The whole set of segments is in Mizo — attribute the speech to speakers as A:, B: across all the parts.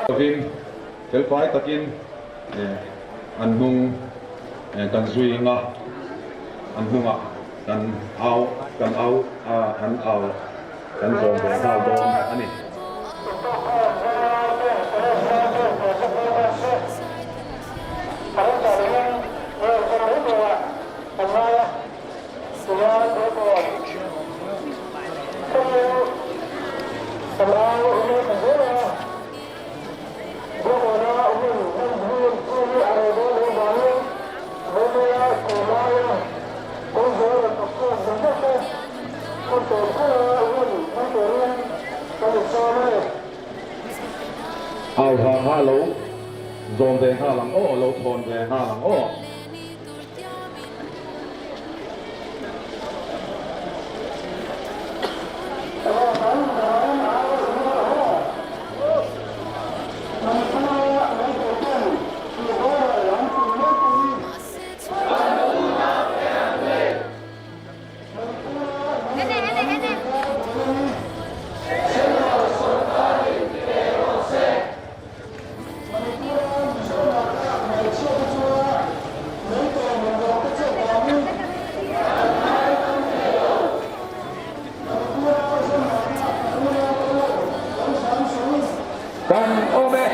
A: Lovin felfai takin an hnung kan zui anga an hnungah kan au kan au an au kan zawm ve nghal dawn a ni. Au ha ha lo zawm ve nghal ang aw, lo thawn ve nghal ang aw. Kan awm e.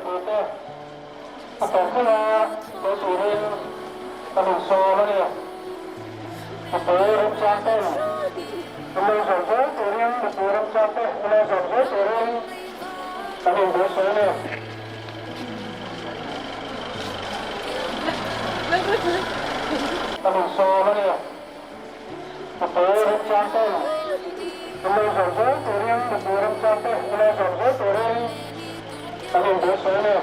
B: mipuite a tawp thlenga tel turin kan insawm a ni. Mipui remchang ten min lo zawm zel turin mipui remchang te min lo zawm zel turin kan inbuaitsaih a ni. Kan insawm a ni. Mipui remchang ten min lo zawm zel turin mipui remchang te min lo zawm zel turin kan inbuaitsaih a ni.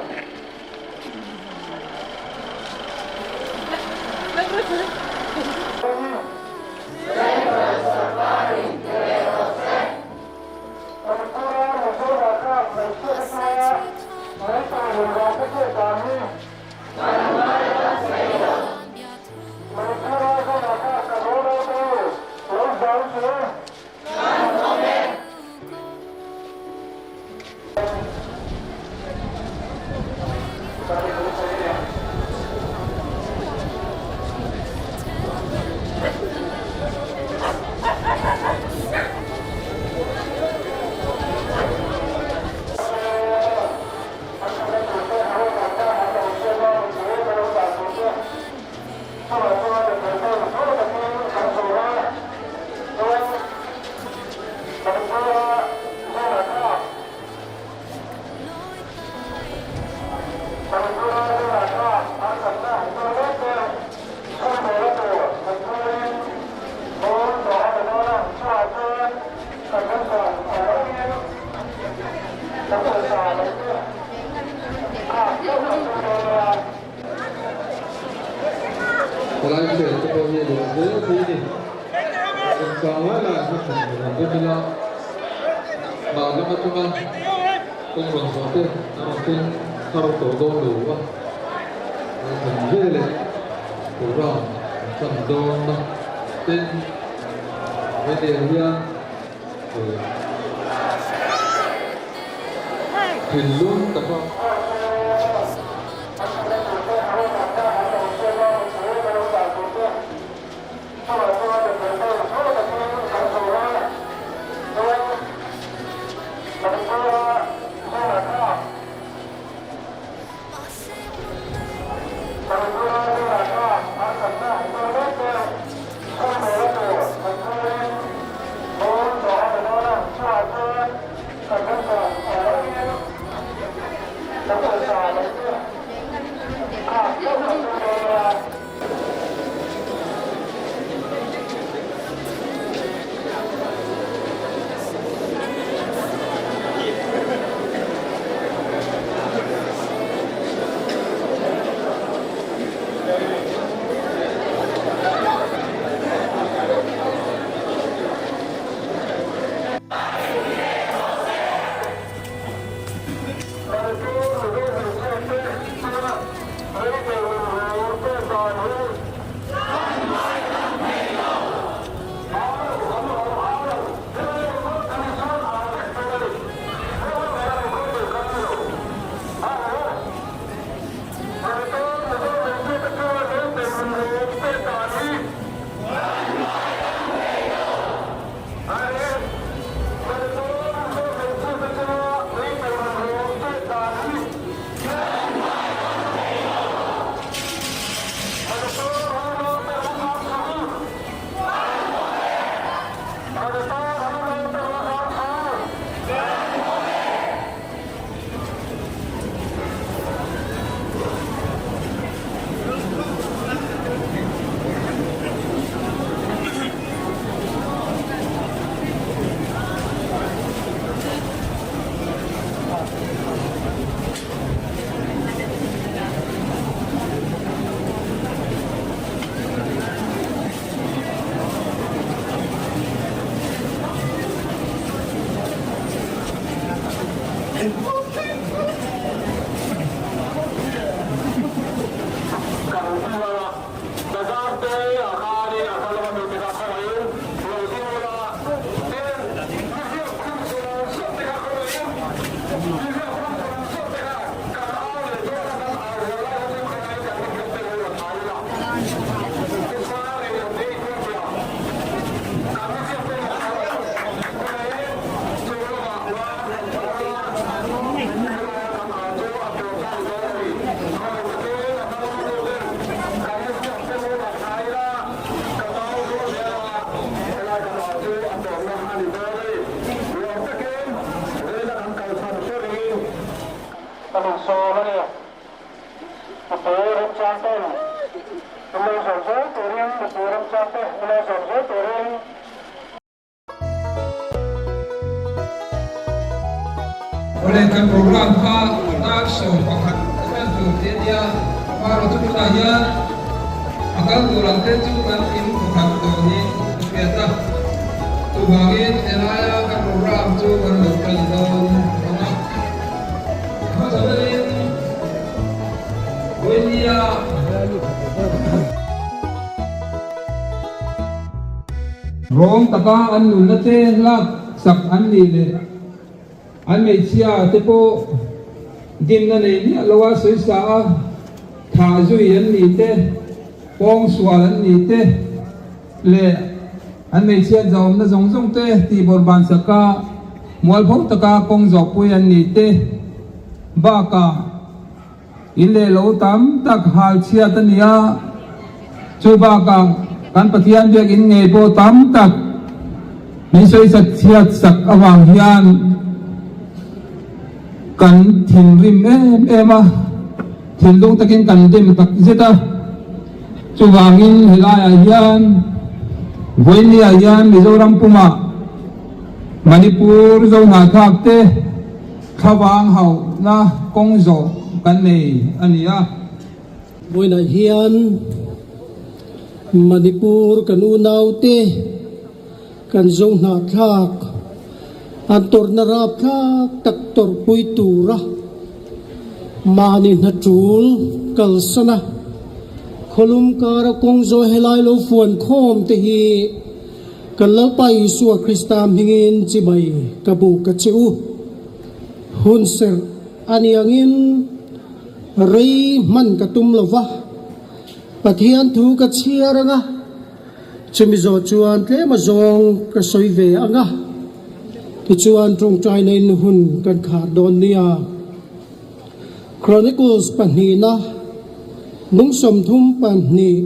C: Palai chen te pawh hi a lian zel thei a ni. Engchang lai lai hma chhan tur an rem ila, hmar lam atanga kawng rawn zawh te an rawn thleng thar tawh dawn lo a, an thlen veleh program an tan dawn a, tin hetiang hian Thinlung taka.
B: Mipui remchang ten min lo zawm zel turin mipui remchang te min lo zawm zel turin.
C: Awle kan program kha dar 11 a tan tur tih a nia, amaherawhchu tunah hian a kal tur ang te chu kan in pakhat tawh niin ka hriat a, chuvangin helaia kan program chu kan lo tan dawn ang a. Hmasa berin Vawinia. Rawng taka an nunna te lak sak an nih leh an hmeichhia te pawh dimna nei miah loa sawisa a thah zui an nih te, pawng sual an nih te leh an hmeichhiat zahawmna zawng zawng te tihbawrh ban saka mualpho taka kawng zawhpui an nih te bakah In leh lo tam tak hal chhiat a ni a, chu bakah kan Pathian biakinn ngei pawh tam tak min sawisak chhiat sak avang hian kan thinrim em em a, thinlung takin kan dem tak zet a. Chuvangin helaiah hian vawiinniah hian Mizoram pumah Manipur Zohnahthlak te, Thlavang hauhna kawng zawh kan nei a ni a.
D: Vawiinah hian Manipur kan unaute kan zo hnahthlak an tawrhna rapthlak tak tawrhpui tura mahni hna tul kalsana khawlum kara kawng zawh helai lo fuan khawm te hi Kan Lalpa Isua Krista hmingin chibai ka buk a che u. Hun serh a ni angin rei hman ka tum lo va, Pathian thu ka chhiar ang a, chumi zawh chuan tlem azawng ka sawi ve ang a, tichuan tawngtaina in hun kan khar dawn nia. Chronicles pahnihna nung 32.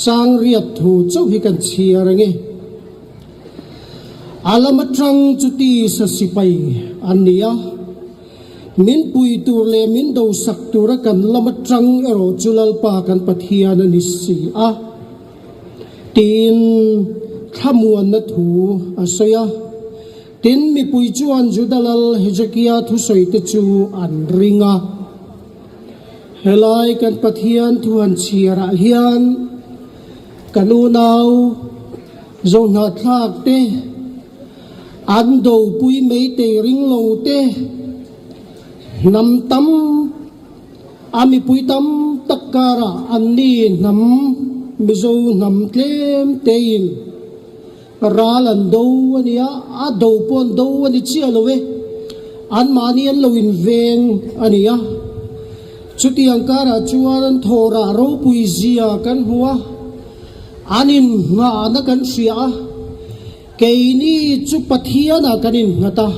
D: Chang riat thu chauh hi kan chhiar ang e. A lam atang chu tisa sipai an ni a, min pui tur leh min do sak tura kan lam atang erawh chu Lalpa kan Pathian a ni si a, tiin thlamuanna thu a sawi a. Tin, mipui chuan Juda lal Hezekia thusawite chu an ring a. Helai kan Pathian thu han chhiarah hian kan unau Zohnahthlak te, an dopui meitei ring lo te, hnam tam a mipui tam tak karah anni hnam Mizo hnam tlem tein Ral an do a nia, a do pawh an do a ni chiah lo e, anmahni an lo inveng a ni a. Chutiang karah chuan an thawhrah ropui zia kan hmu a, an inngahna kan hria a, keini chu Pathianah kan innghat a.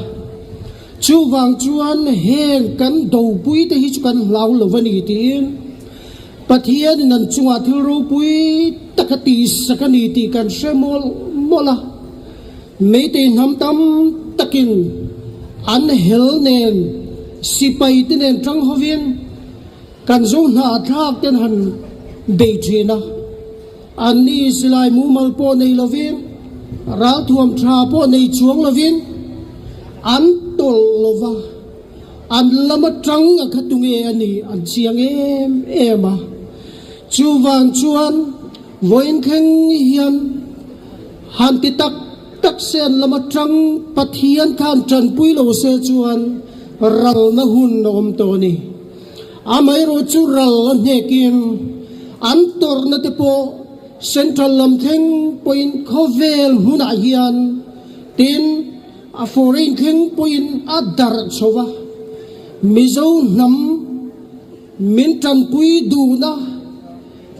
D: Chuvang chuan heng kan dopui te hi chu kan hlau lo a ni tiin Pathianin an chungah thil ropui tak a tihsak a ni tih kan hre mawlh mawlh a. Meitei hnam tam takin an hel nen sipai te nen tang hovin kan zo hnahthlak ten han bei thin a. Anni silai mumal pawh nei lovin, ralthuam tha pawh nei chuang lovin an tawlh lo va, an lam atang a kha tunge a nih an chiang em em a. Chuvang chuan vawiin thleng hian han ti tak tak se an lam atang Pathian khan tanpui lo se chuan ralna hun a awm tawh a ni. Amaherawh chu ral a hnekin an tawrhna te pawh Central lam thleng pawhin khawvel hmunah hian tin a foreign thleng pawhin a darh chho a. Mizo hnam min tanpui duhna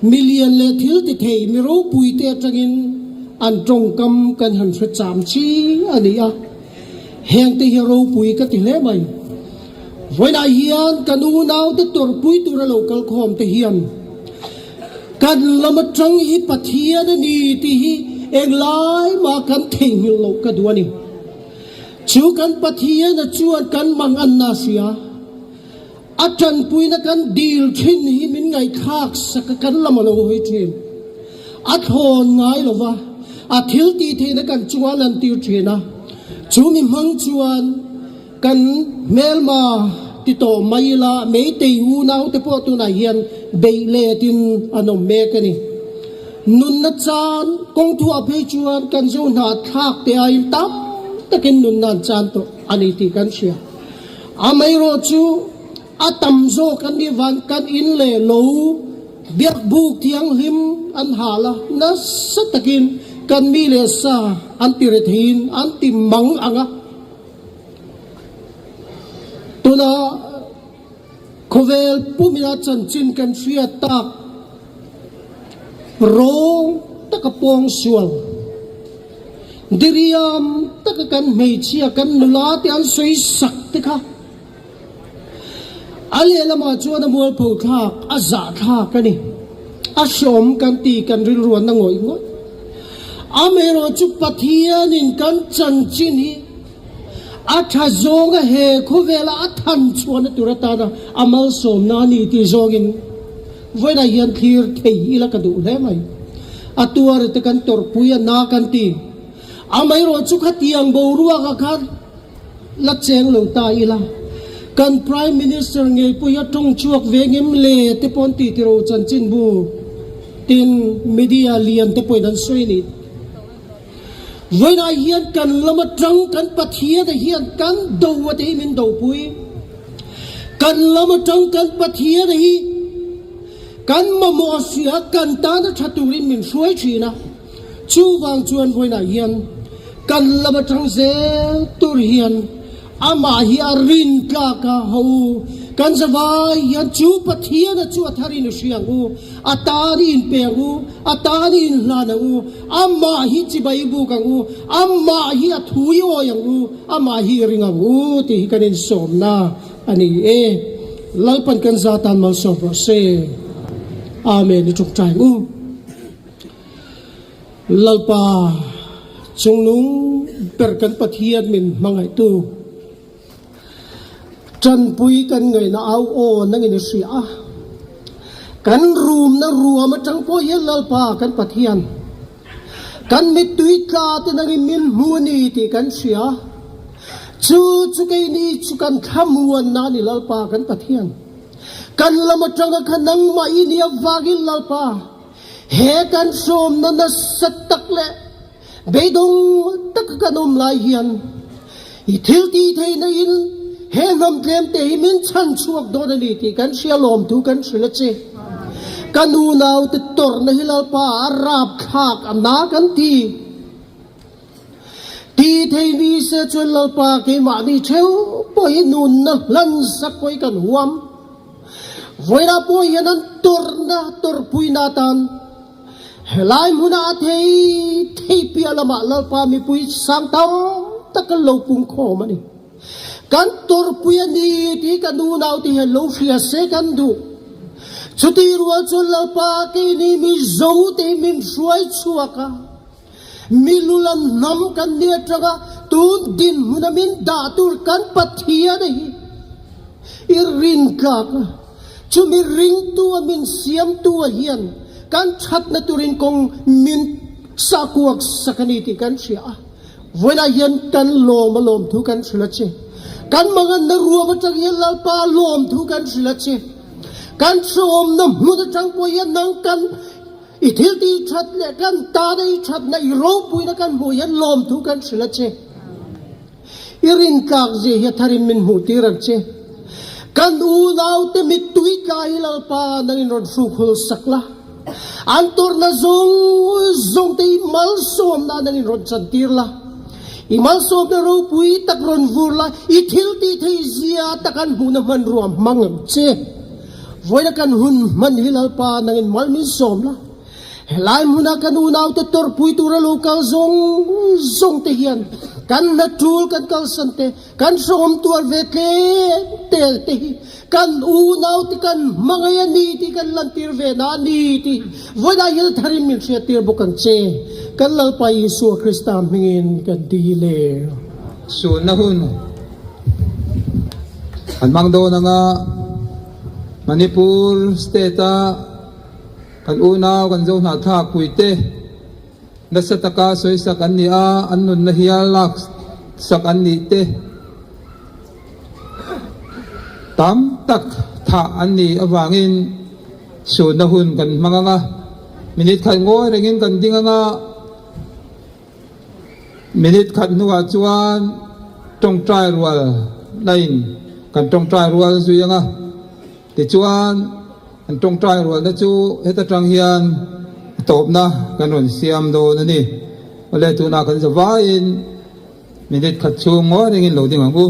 D: milian leh thil ti thei mi ropui te atangin an tawngkam kan han hre cham chi a ni a. Hengte hi ropui ka ti hle mai. Vawiinah hian kan unaute tawrhpui tura lo kal khawm te hian kan lam atang hi Pathian a ni tih hi englai mah kan theihnghilh loh ka duh a ni. Chu kan Pathian a chuan kan mang anna a hria. A tanpuina kan dil thin hi min ngaihthlak sak a, kan lam a lo hawi thin. A thlawn ngai lo va, a thil tih theihna kan chungah a lantir thin a. Chu mi hmang chuan kan hmelma ti tawh mai ila, Meitei unaute pawh tunah hian beih letin an awm mek a ni. Nunna chan kawng thuah phei chuan kan zo hna thlak te aiin tam takin nunna an chan tawh a ni tih kan hria. Amaherawh chu a tam zawk an nih vang kan in leh lo biakbuk thianghlim an hal a, nasa takin kan mi leh sa an ti re theiin an ti mang ang a. Tuna khawvel pumina chanchin kan hriat tak rawng taka pawng sual, diriam taka kan hmeichhia kan nula te an sawi sak te kha a lehlamah chuan a mualpho thlak, a zah thlak a ni. A hreawm kan ti kan rilruanna ngawih ngawih. Amaherawh chu Pathianin kan chanchin hi A tha zawnga he khawvela a than chhuahna tur atana a malsawmna a ni tih zawngin vawiinah hian thlir thei ila ka duh hle mai. A tuar te kan tawrhpui a na kan ti. Amaherawh chu khatiang boruak ah khan la cheng lo ta ila kan Prime Minister ngei pawh hi a tawng chhuak ve ngem le te pawh an ti tiro chanchinbu tin media lian te pawhin an sawi a ni. Vawiinah hian kan lam atang kan Pathian a hian kan do a te hi min dopui. Kan lam atang kan Pathian a hi kan mamawh a hria kan tan a tha turin min hruai thin a. Chuvang chuan vawiinah hian kan lam atang zel tur hian Amah hi a rin tlak a, ho u, kan zavai hian chu Pathian a chu a thar in i hria ang u, a tan i inpe ang u, a tan i inhlan ang u, amah hi chibai i buk ang u, amah hi a thu i awi ang u, amah hi i ring ang u tih hi kan insawmna a ni e. Lalpan kan za tan malsawm rawh se. Amen i tawngtai ang u. Lalpa, chungnung ber kan Pathian min hmangaihtu, tanpui kan ngaihna au aw nangin i hria a, kan rumna ruam atang pawh hian Lalpa kan Pathian, kan mittui tla te nangin min hmu a ni tih kan hria, chu chu keini chu kan thlamuanna a ni Lalpa kan Pathian, kan lam atanga kha nangmah i nia vangin Lalpa, He kan sawmna nasa tak leh beidawng taka kan awm lai hian i thil tih theihna in he hnam tlem te hi min chhan chhuak dawn a ni tih kan hria lawm thu kan hrilh a che. Ka nunaute tawrhna hi Lalpa a rapthlak a na kan ti. Tih thei ni se chuan Lalpa keimahni theuh pawh hi nunna hlan sak pawh hi kan huam. Vawilah pawh hian an tawrhna tawrhpuina atan helai hmunah a thei thei piah lamah Lalpa mipui sang tam tak an lo pung khawm a ni. Kan tawrhpui a ni tih kan unaute hian lo hria se kan duh. Chutih rual chuan Lalpa keini Mizote hi min hruai chhuak a. Milulan hnam kan ni atanga tun dinhmun a min dah tur kan Pathian a hi i rin tlak a, chumi ringtu a min siamtu a hian kan thatna turin kawng min sahkuak sak a ni tih kan hria a, vawiinah hian kan lawm a lawm thu kan hrilh a che. Kan manganna ruam atang hian Lalpa a lawm thu kan hrilh a che. Kan hrehawmna hmun atang pawh hian nang kan I thil tih that leh kan tana i thatna, i ropuina kan hmuh hian lawmthu kan hrilh a che. I rintlak zia hi a tharin min hmuh tir ang che. Kan unaute mittui tla hi Lalpa nangin rawn hruk hul sak la. An tawrhna zawng zawng te i malsawmna nangin rawn chan tir la. I malsawmna ropui tak rawn vur la, i thil tih theih zia tak an hmuhna hmanrua hmang ang che. Vawiina kan hun hman hi Lalpa nangin mal min sawm la, helai hmuna kan unaute tawrhpui tura lo kal zawng zawng te hian kan hna tul kan kalsan te, kan hrehawm tuar ve tlem tel te hi kan unaute kan hmangaih a ni tih kan lantir ve na a ni tih vawiinah hian a tharin min hriattir bawk ang che. Kan Lalpa Isua Krista hmingin kan dil e.
C: Sunna hun an hmang dawn anga. Manipur state-a kan unau kan zo hnahthlak puite nasa taka sawisak an ni a, an nunna hial lak sak an nih te tam tak thah an nih avangin suhna hun kan hmang ang a, minute khat ngawi rengin kan ding ang a. Minute khat hnuah chuan tawngtai rual lain kan tawngtai rual zui ang a, tichuan kan tawngtai rualna chu heta tang hian a tawpna kan rawn siam dawn a ni. Awle tunah kan za vaiin minute khat chhung ngawi rengin lo ding ang u.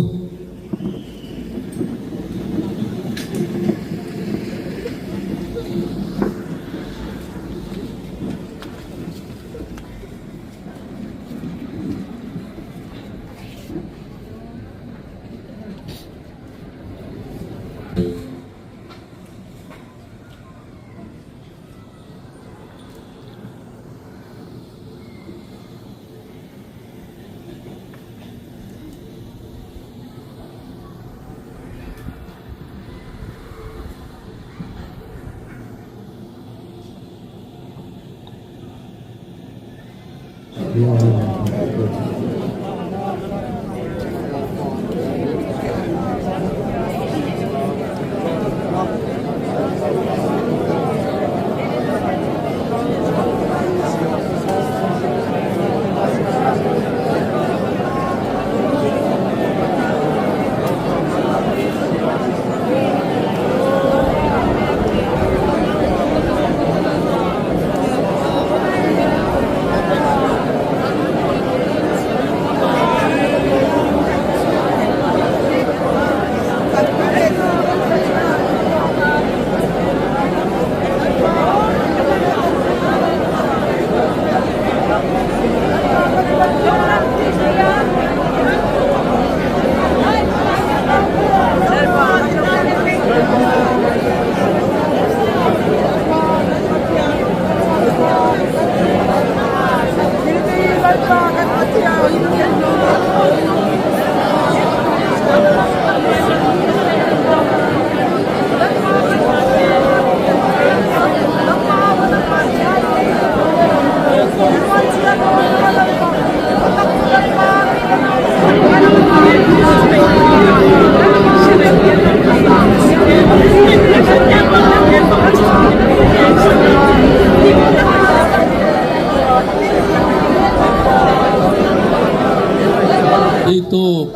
E: Ei tawk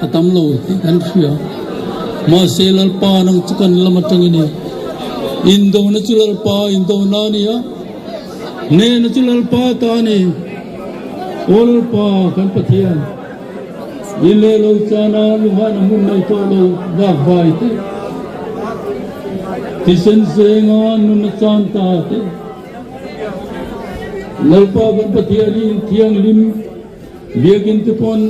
E: a tam lo tih kan hria. Mahse Lalpa nang chu kan lam atangin e. Indona chu Lalpa indona a ni a. Hnehna chu Lalpa ta a ni. Aw Lalpa kan Pathian, i leh lo chana lunghana hmun nei tawh lo vak vai te, thisen zenga nunna chan ta te, Lalpa kan Pathian i inthianghlim biakin te pawn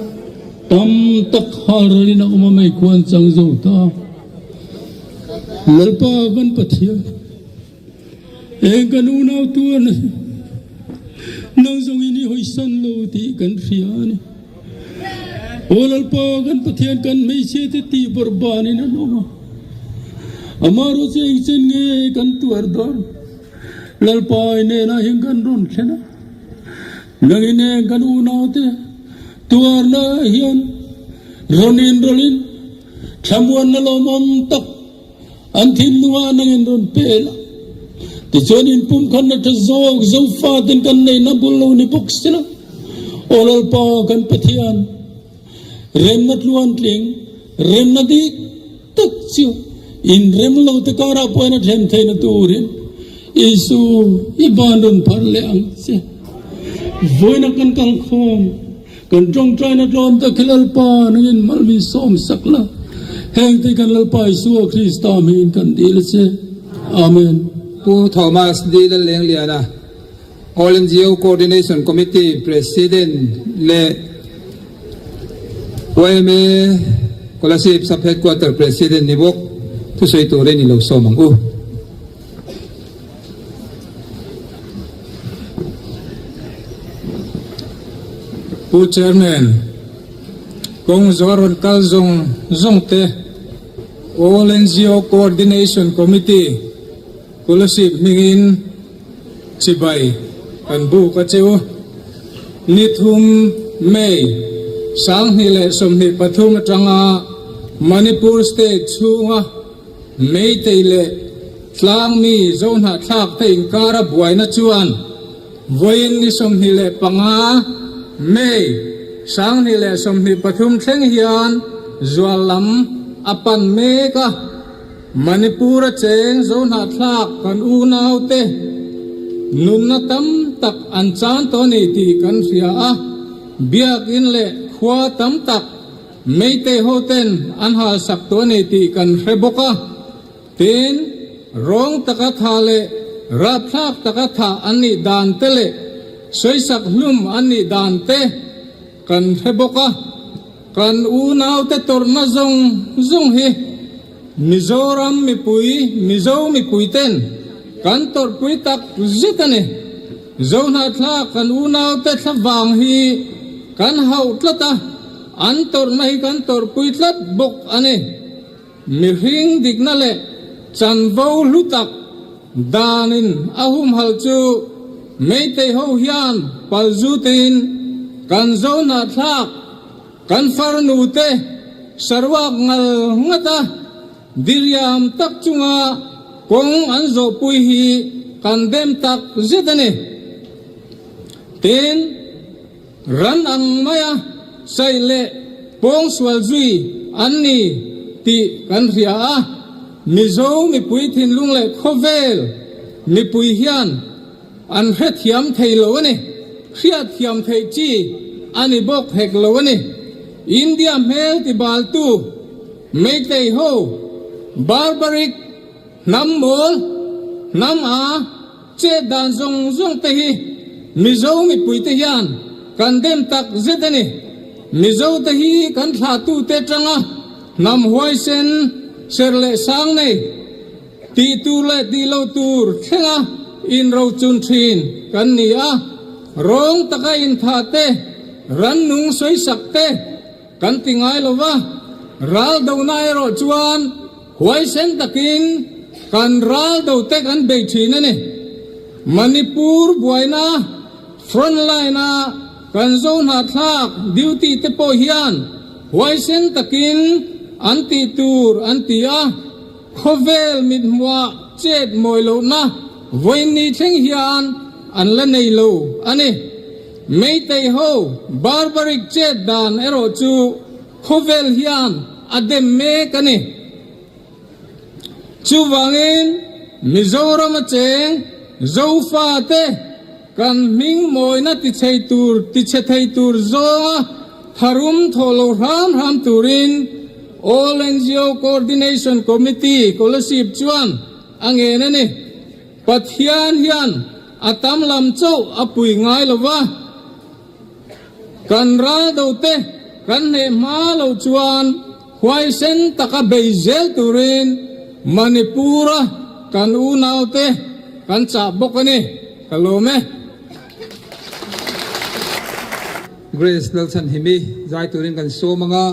E: tam tak hal ralin a awm a mei khuan chang zo ta. Lalpa kan Pathian. Eng kan unau tuan nang zawng in i hawisan lo tih kan hria a ni. Aw Lalpa kan Pathian kan hmeichhia te tih bawrhban in an awm a. Amaherawh chu engchen nge kan tuar dawn? Lalpa i hnenah hian kan rawn thlen a. Nang in eng kan unau te tuarna hian rawn inrawlh in thlamuanna lawmawm tak An thinlungah nangin rawn pe la, tichuan in pumkhatna tha zawk Zofaten kan neihna bul lo ni bawk si la. Aw Lalpa kan Pathian, remna tluantling, remna dik tak chu in rem lo te karah pawhin a thlen theihna turin Isu i ban rawn pharh leh ang che. Vawiina kan kalkhawm. Kan tawngtaina tlawm tak hi Lalpa nangin mal min sawm sak la, heng te kan Lalpa Isua Krista hmingin kan dil a che. Amen.
C: Pu Thomas D. Lallengliana, All NGO Coordination Committee President leh yma Kolasib Sub Headquarter President ni bawk thusawi turin i lo sawm ang u.
F: Pu Chairman, kawng zawh a rawn kal zawng zawng te,
G: All NGO Coordination Committee Kolasib hmingin chibai kan buk a che u. Ni thum May 2023 atanga Manipur State chhunga Meitei leh Tlangmi Zohnahthlak te inkara buaina chuan Vawiin ni 25 May 2023 thleng hian zual lam a pan mek a, Manipur a cheng Zohnahthlak kan unaute nunna tam tak an chan tawh a ni tih kan hria a, biakin leh khua tam tak Meitei hoten an halsak tawh a ni tih kan hre bawk a. Tin, rawng taka tha leh rapthlak taka thah an nih dan te leh sawisak hlum an nih dan te kan hre bawk a. Kan unaute tawrhna zawng zawng hi Mizoram mipui, Mizo mipuiten kan tawrhpui tak zet a ni. Zohnahthlak kan unaute thlavang hi kan hauh tlat a, an tawrhna hi kan tawrhpui tlat bawk a ni. Mihring dikna leh chanvo hlu tak danin a humhalh chu Meitei ho hian palzutin kan Zohnahthlak kan farnu te saruak ngal ngat a diriam tak chunga kawng an zawhpui hi kan dem tak zet a ni. Tin. Ran ang maia saih leh pawngsual zui an ni tih kan hria a, Mizo mipui thinlung leh khawvel mipui hian an hrethiam thei lo a ni. Hriatthiam theih chi a ni bawk hek lo a ni. India hmel tibaltu Meitei ho barbaric hnam mawl, hnam a, Chet dan zawng zawng te hi Mizo mipui te hian kan dem tak zet a ni. Mizo te hi kan thlahtu te tanga hnam huaisen, ser leh sang nei, tih tur leh tih lo tur thlenga inrochun thin kan ni a. Rawng taka inthah te, rannung sawisak te kan ti ngai lo va, ral dona erawh chuan Huaisen takin kan ral do te kan bei thin a ni. Manipur buaina front line a kan zo hnahthlak duty te pawh hian huaisen takin an tih tur an ti a, khawvel mithmuah chet mawi lohna vawiin thleng hian an la nei lo a ni. Meitei ho barbaric chet dan erawh chu Khawvel hian a dem mek a ni. Chuvangin Mizoram a cheng Zofate kan hming mawina tichhei tur tichhe thei tur zawnga tharum thawh lo hram hram turin All NGO Coordination Committee Kolasib chuan a ngen a ni. Pathian hian a tam lam chauh a pui ngai lo va. Kan ral do te kan hneh hma lo chuan huaisen taka bei zel turin Manipur-a kan unaute kan chah bawk a ni. Ka lawm e.
C: Grace Lalchhanhimi zai turin kan sawm ang a.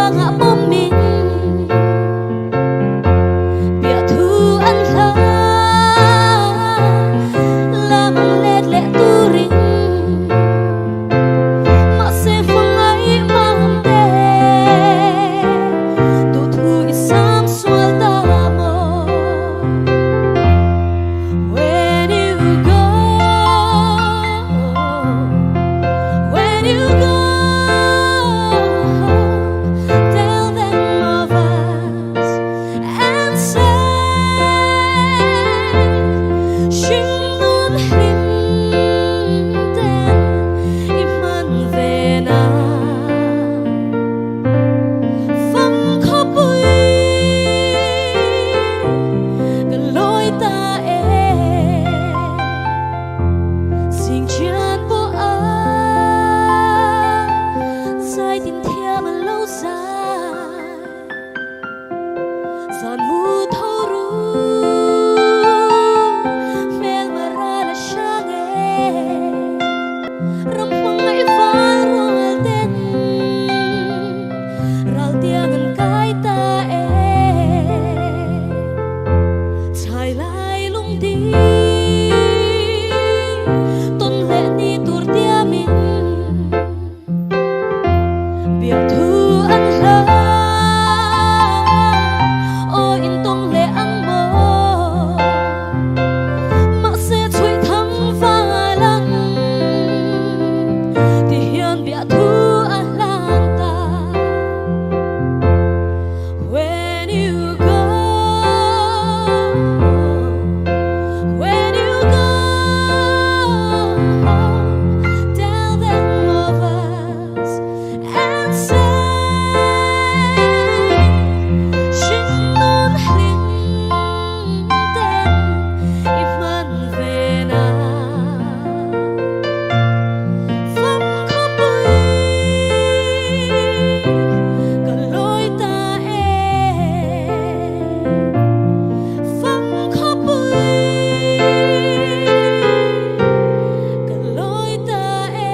H: Biangah pawmin biahthu an hla lam let leh turin mahse hmangaih mam te duhthu i sam sual ta maw When you go When you go Tell them of us and say Hringnun hlim ten i hman ve na Fam khawpui kan lawi ta e Zing chian pawh a zai tin thiam an lo zai Zan mu tho ru hmel mara la hrang e Ram hmangaih val rual ten ral tiang an kai ta e Chhai lai lung di tawn leh ni tur tiamin Biahthu an hla aw in tawng leh ang maw Mahse chhuih thang val ang ti hian biahthu a hlan ta When you go When you go Tell them of us and say Hringnun hlim ten i hman ve na Fam khawpui kan lawi ta e Fam khawpui kan lawi ta e.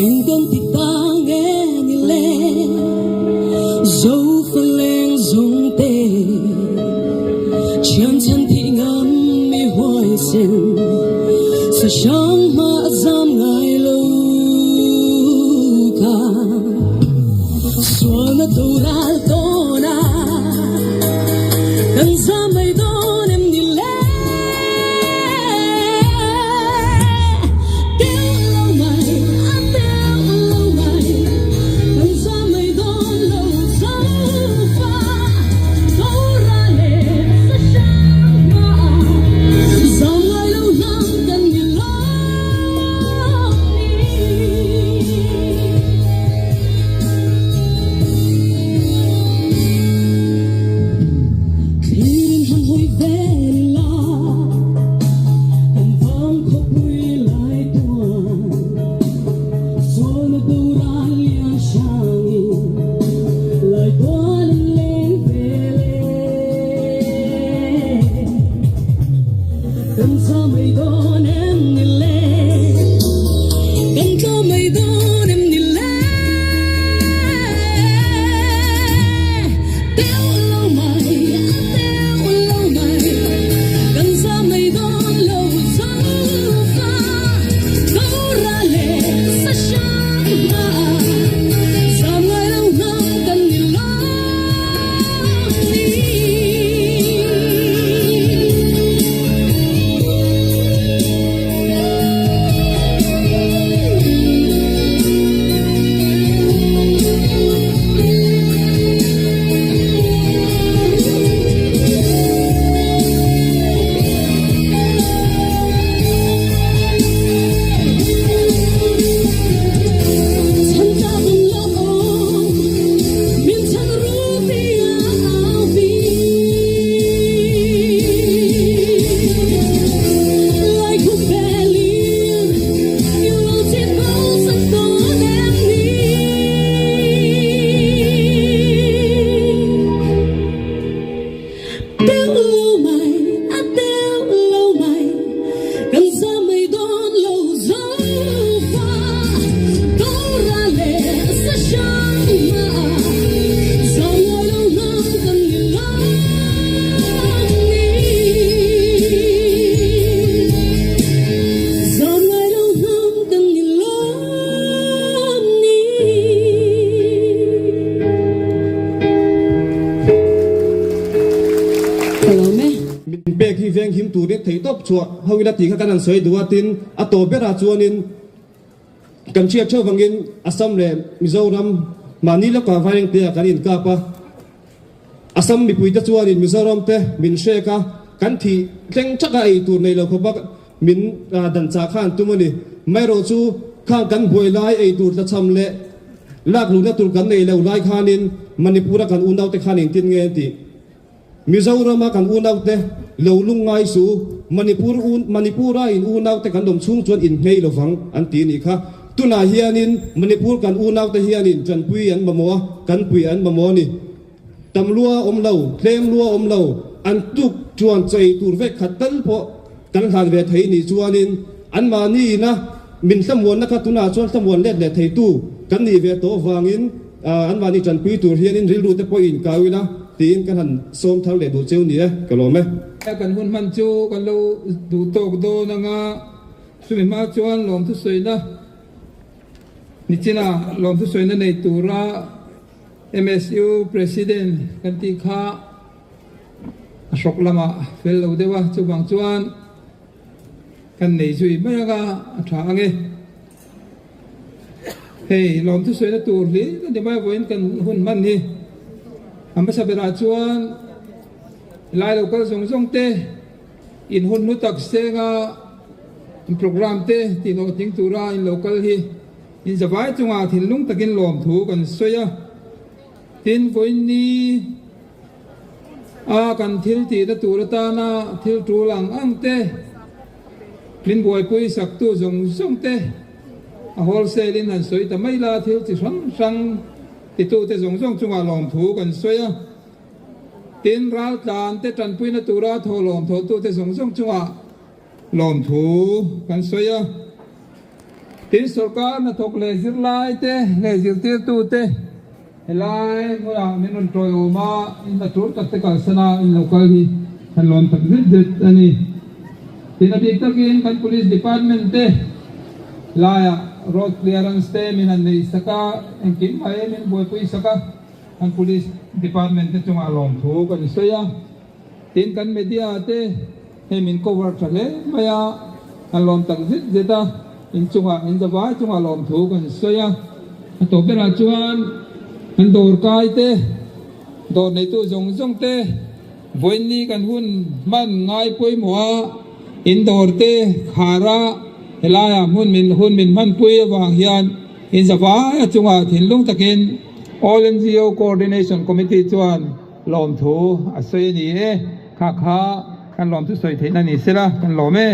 D: Eng kan ti ta nge ni le Zo fa leng zawng te Thian chhan thih ngam mi huaisen Sa hrang hma a zam ngai lo kha Sualna toral tawn a Kan zam mai dawn em ni le Teuh lo mai a teuh lo mai Kan zam mai dawn lo zo fa Toral leh sa hrang hma Zam ngai lo hnam kan ni lo.
I: pek hi veng him turin theihtawp chhuah ho ila tih kha kan han sawi duh a, tin a tawp berah chuanin kan hriat theuh vangin Assam leh Mizoram mahni lawkah Vairengte ah kan inkap a, Assam mipuite chuanin Mizoram te min hrek a, kan thih thleng thaka ei tur nei lo khawp a min dan chah kha an tum a ni. Maherawh chu khang kan buai lai ei tur tlachham leh lak luhna tur kan nei lo lai khanin Manipur a kan unaute khan engtin nge an tih? Mizoram a kan unaute lo lungngai su, Manipur Manipur a in unaute kan awm chhung chuan in nghei lovang an ti nih kha. Tunah hianin Manipur kan unaute hianin tanpui an mamawh a, kan pui an mamawh a ni. Tam lua awm lo, tlem lua awm lo, an tuk chuan chei tur vek khat tal pawh kan hlan ve thei nih chuanin anmahni ina min hlamuanna kha tunah chuan hlamuan let leh theitu kan nih ve tawh vangin anmahni tanpui tur hianin rilru te pawh in kau ila tiin kan han sawm thar leh duh cheu ni e, ka lawm e.
G: Kan hun hman chu kan lo duh tawk dawn anga chumi hma chuan lawmthu sawina nichina lawmthu sawina nei tura MSU President kan tih kha a hrawk lamah fel lo deuh a, chuvang chuan kan nei zui mai anga a tha ang e. Hei lawmthu sawina tur hlir a ni mai a vawiin kan hun hman hi. A hmasa berah chuan helai lo kal zawng zawng te in hun hlu tak senga program te tihhlawhtling tura in lo kal hi In zavai chungah thinlung takin lawmthu kan sawi a, tin vawiinni a kan thil tihna tur atana thil tul ang ang te, min buaipui saktu zawng zawng te a wholesale in han sawi ta mai la, thil chi hrang hrang titute zawng zawng chungah lawmthu kan sawi a, tin raltlan te tanpuina tura thawhlawm thawhtute zawng zawng chungah Lawmthu kan sawi a, tin sorkar hnathawk leh zirlai te leh zirtirtu te helai hmunah min rawn tawiawm a, in hna tur tak te kalsan a in lo kal hi kan lawm tak zet zet a ni. Tin a bik takin kan Police Department te laiah road clearance te min han neih sak a, engkim mai min buaipui sak a, kan Police Department te chungah lawmthu kan sawi a. Tin kan media te hei min cover tha hle mai a, kan lawm tak zet zet a, in chungah in zavai chungah lawmthu kan sawi a. A tawp berah chuan kan dawr kai te, dawr neitu zawng zawng te vawiinni kan hun hman ngai pawimawh a, in dawr te khar a, helaiah hmun min hun min hmanpui avang hian in zavai a chungah thinlung takin All NGO Coordination Committee chuan Lawmthu a sawi a ni e, kha kha kan lawmthu sawi theihna ni sela kan lawm e.